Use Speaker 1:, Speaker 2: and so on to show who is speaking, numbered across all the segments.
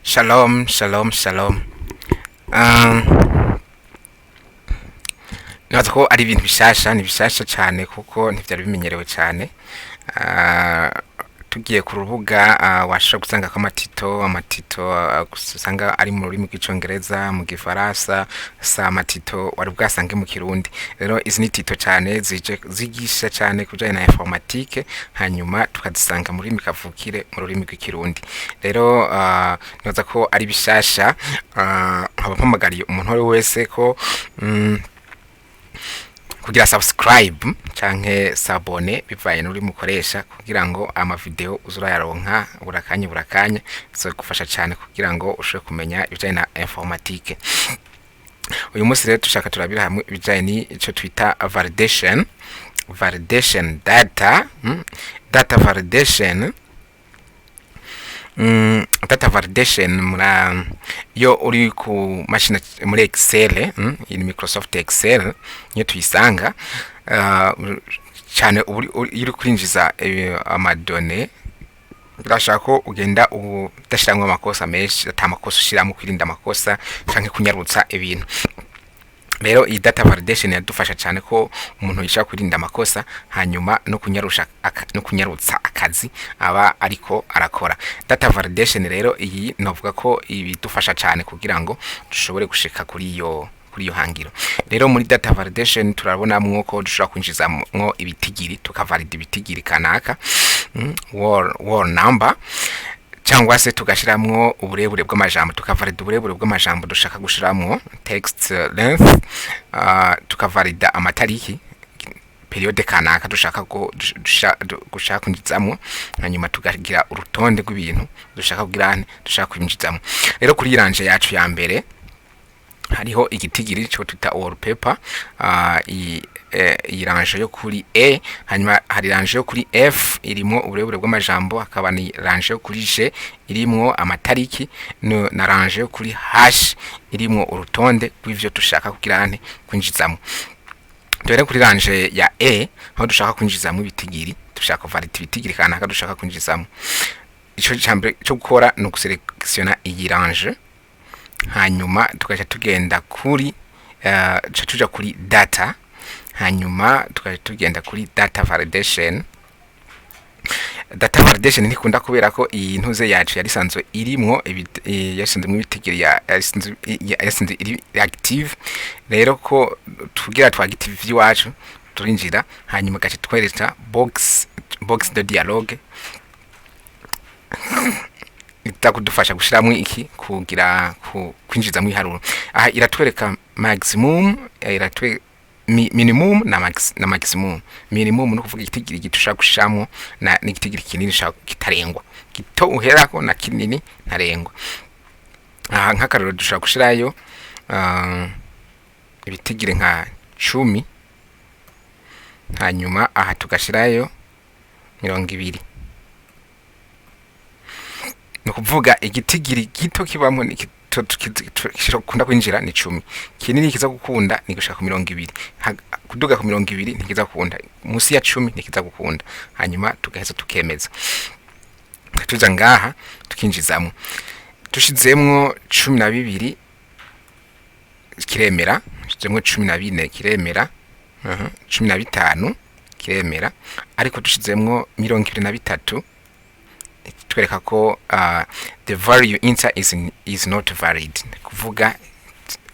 Speaker 1: Shalom, shalom, shalom. Nibaza ko ari ibintu bishasha, ni bishasha cyane kuko ntivyari bimenyerewe cyane. Tugiye ku rubuga washobora gusanga ko amatito usanga ari mu rurimi rw'Icongereza, mu Gifaransa, sa amatito wari bwasange mu Kirundi. Rero izi ni tito cyane zije zigisha cyane kubijanye na informatique, hanyuma tukazisanga mu rurimi kavukire, mu rurimi rw'Ikirundi. Rero nibaza ko ari bishasha, nkaba mpamagariye umuntu uwo ari we wese ko kugira subscribe canke s'abonner, bivanye n'ururimi ukoresha, kugira ngo ama video uze urayaronka burakanya burakanya. Bizogufasha cyane kugira ngo ushobore kumenya ibijanye na informatique. Uyu munsi rero dushaka turabira hamwe ibijanye n'ico twita validation data, data validation. Data validation mura iyo uri ku mashini muri Excel, iyi ni Microsoft Excel niyo tuyisanga cyane. Iyo uri kwinjiza ama données, birashaka ko ugenda udashiramwo amakosa menshi, ata makosa ushiramwo, kwirinda amakosa canke kunyarutsa ibintu. Rero iyi data validation yadufasha cyane ko umuntu yishaka kwirinda amakosa, hanyuma no kunyarusha no kunyarutsa akazi aba ariko arakora. Data validation rero iyi novuga ko ibidufasha cyane kugira ngo dushobore gushika kuri iyo hangiro. Rero muri data validation turabonamwo ko dushobora kwinjizamwo ibitigiri, tukavalida ibitigiri kanaka, whole number, cyangwa se tugashiramwo uburebure bw'amajambo, tukavalida uburebure bw'amajambo dushaka gushiramwo, text length, tukavalida amatariki, période kanaka dushaka ko dushaka kwinjizamwo, hanyuma tukagira urutonde rw'ibintu dushaka kugira ane dushaka kwinjizamwo. Rero kuri rangée yacu ya mbere hariho igitigiri cyo twita wallpaper, iyi rangée yo kuri E, hanyuma hari rangée yo kuri F irimo uburebure bw'amajambo, hakaba ni rangée yo kuri G irimwo amatariki, na rangée yo kuri H irimwo urutonde rw'ivyo dushaka kugira ane kwinjizamwo. Duhere kuri rangée ya E, aho dushaka kwinjizamwo ibitigiri, dushaka kuvalida ibitigiri kanaka dushaka kwinjizamwo. Ico cambere cyo gukora ni uguselektiona iyi rangée, hanyuma tugaca tugenda kuri tuja kuri data, hanyuma tugaca tugenda kuri data validation. Data validation ntikunda kubera ko iyi ntuze yacu yari isanzwe irimwo yasanzwe ibitigiri, yasanzwe iri active. Rero ko tugira twa active iwacu, turinjira, hanyuma gace twereka box de dialogue ita kudufasha gushiramwo iki kugira kwinjizamwo iharuro. Aha iratwereka maximum, iratwe minimum na maximum. Minimum no kuvuga igitigiri gito ushaka gushiramwo na n'igitigiri kinini ushaka kitarengwa, gito uherako na kinini ntarengwa. Aha nk'akarorero dushobora gushirayo ibitigiri nka 10, hanyuma aha tugashirayo 20. Ni ukuvuga igitigiri gito kibamwo ni gikunda kwinjira ni 10, kinini kiza gukunda ni gushika ku 20. Kuduga ku 20 ntikiza gukunda, munsi ya 10 ntikiza gukunda. Hanyuma tugaheza tukemeza, tuza ngaha tukinjizamwo, dushizemwo 12 kiremera, dushizemwo 14 kiremera, 15 kiremera, ariko dushizemwo 23 twereka ko the value enter is not valid, kuvuga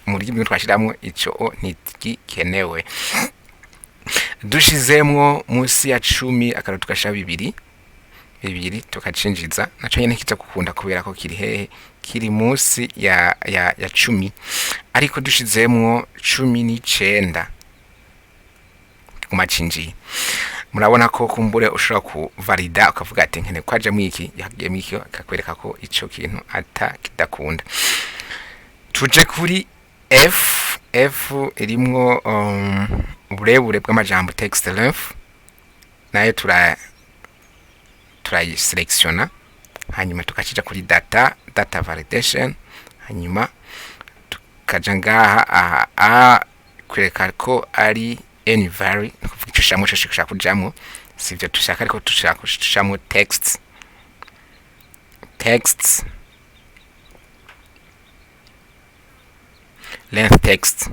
Speaker 1: muri bimwe twashiramwo ico ntigikenewe. Dushizemwo munsi ya 10, akaro tugashira bibiri bibiri, tukacinjiza, naco nyene kiza gukunda kubera ko kiri hehe? Kiri munsi ya 10. Ariko dushizemwo 19 kiguma cinjiye. Murabona ko kumbure ushobora kuvalida ukavuga ati nkene ko ajamwo iki, yagiyemwo iki, akakwereka ko ico kintu ata kidakunda. Tuje kuri F. F irimwo uburebure bw'amajambo, text length, nayo turayiselektiona, hanyuma tukakija kuri data validation, hanyuma tukaja ngaha. Aha a kwereka ko ari any value, ni kuvuga ico ushiramwo cose gishobora kujamwo. Sivyo dushaka, ariko dushaka gushiramwo text. Length text,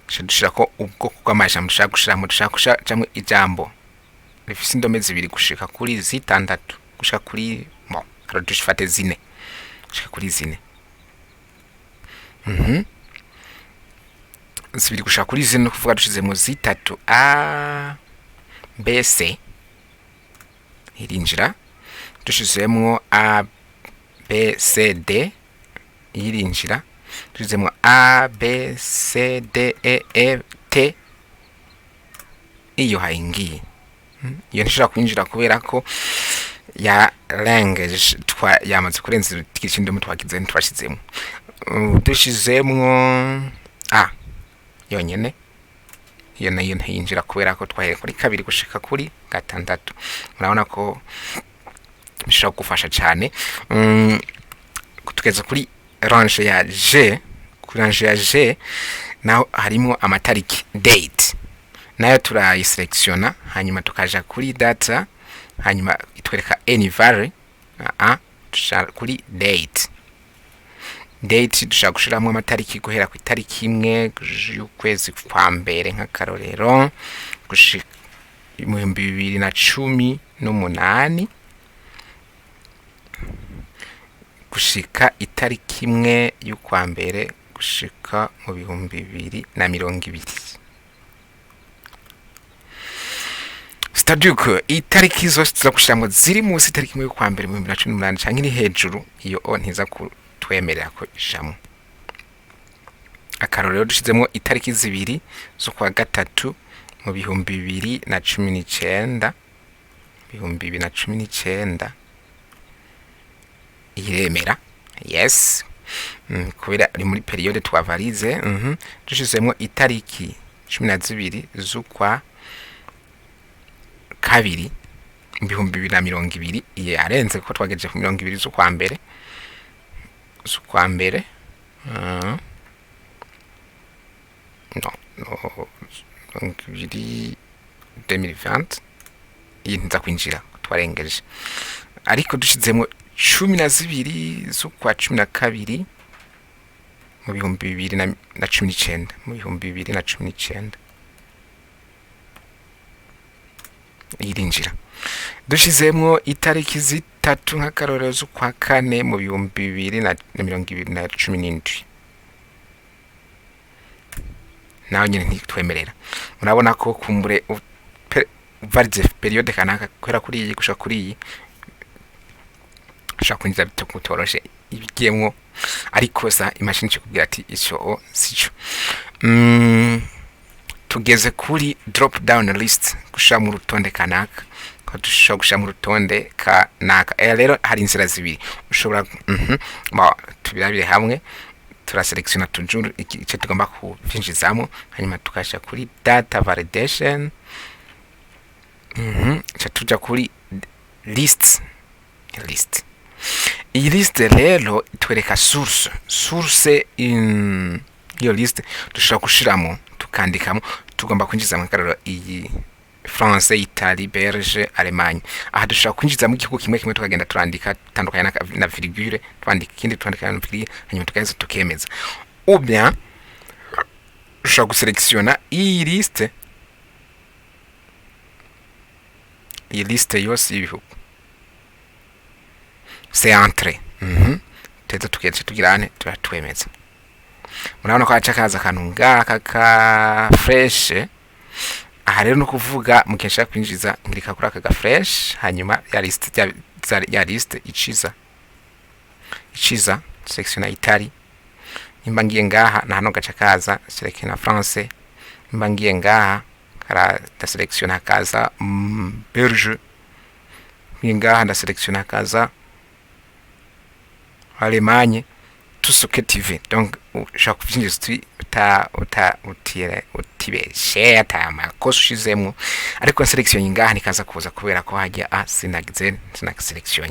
Speaker 1: duca dushirako ubwoko bw'amajambo dushaka gushiramo. Dushaka gushiramo ijambo rifise indome zibiri gushika kuri zitandatu, gushika kuri, bon, rero dushifate zine, gushika kuri zine. Zibiri gushika kuri zine, no kuvuga dushizemo zitatu, A B C irinjira. Dushizemwo A B C D irinjira. Dushizemwo A B C D E E T, iyo hayingiye. Iyo ntishobora kwinjira kubera ko yarengeje, twa yamaze kurenza igice c'indome twagize ntitwashizemwo. Dushizemwo A yonyene, iyo nayo ntiyinjira kubera ko twahereye kuri kabiri gushika kuri gatandatu. Murabona ko bishobora kugufasha cyane. Tugeze kuri range ya G. Kuri range ya G naho harimo amatariki, date. Nayo turayiselectiona, hanyuma tukaja kuri data, hanyuma itwereka any value. A tuja kuri date. Date dushaka gushiramo amatariki guhera ku itariki 1 y'ukwezi kwa mbere, nk'akarorero, gushika mu 2018 gushika itariki 1 y'ukwa mbere gushika mu 2020. C'est-à-dire que itariki zose tuza gushiramwo ziri munsi itariki 1 y'ukwa mbere mu 2018 canke iri hejuru, iyo o ntiza kutwemerera ko ijamwo. Akarorero, dushizemwo itariki 2 z'ukwa gatatu mu 2019, 2019, iremera, yes. Kubera ari muri période twavarize. Dushizemwo itariki 12 z'ukwa kabiri 2020, iye yarenze kuko twagejeje ku 20 z'ukwa mbere, z'ukwa mbere. No, no, 20 2020, iyi ntiza kwinjira, twarengeje. Ariko dushizemwo 12 z'ukwa 12 mu 2019, mu 2019, irinjira. Dushizemwo itariki 3, nk'akarorero, z'ukwa kane mu 2017, naho nyene ntitwemerera. Murabona ko kumbure uvarize période kanaka guhera kuri iyi gushika kuri iyi, ushobora kwinjiza bitokutoroshe ibigiyemwo, ariko sa imashini ikubwira ati ico o sico. Tugeze kuri drop down list, gushira mu rutonde kanaka, ko dushobora gushira mu rutonde kanaka. Rero hari inzira zibiri ushobora. Ba tubirabire hamwe. Turaselectiona toujours ico tugomba kuvyinjizamo, hanyuma tukasha kuri data validation. Ca tuja kuri list. List, iyi list rero itwereka source. Source in iyo list dushobora gushiramo, tukandikamo tugomba kwinjizamo, akarorero, iyi France, Italie, Belge, Allemagne. Aha dushobora kwinjizamo igihugu kimwe kimwe, tukagenda turandika tandukanya na virgule, twandika ikindi, twandika na virgule, hanyuma tukaheza tukemeza. Ou bien dushobora guselectiona iyi liste, iyi liste yose y'ibihugu, c'est entrée. Tuza tugenda tugira ane, turatwemeza. Murabona ko haca kaza akantu ngaka ka flèche. Aha rero no kuvuga mu gihe nshaka kwinjiza, nkirika kuri aka ga flèche, hanyuma ya liste ya liste iciza selectiona Italie. Nimba ngiye ngaha na hano gaca kaza selectiona France. Nimba ngiye ngaha kara ndaselectiona kaza Belge. Ngiye ngaha ndaselectiona kaza Allemagne, tout ce que tu veux. Donc ushobora kuvyinjiza uta uta utire utibeshe ata makosa ushizemwo. Ariko selection ngaha nikaza kuza kubera ko hajya a sinagize sinagiselection.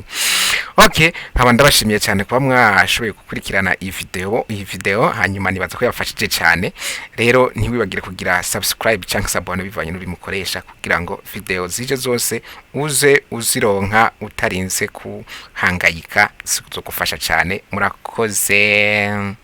Speaker 1: Okay, nkaba ndabashimiye cyane kuba mwashoboye gukurikirana iyi video, hanyuma nibaza ko yabafashije cyane. Rero ntiwibagire kugira subscribe cyangwa s'abonner bivanye n'ubimukoresha, kugira ngo video zije zose uze uzironka utarinze kuhangayika, zizogufasha cyane. Murakoze.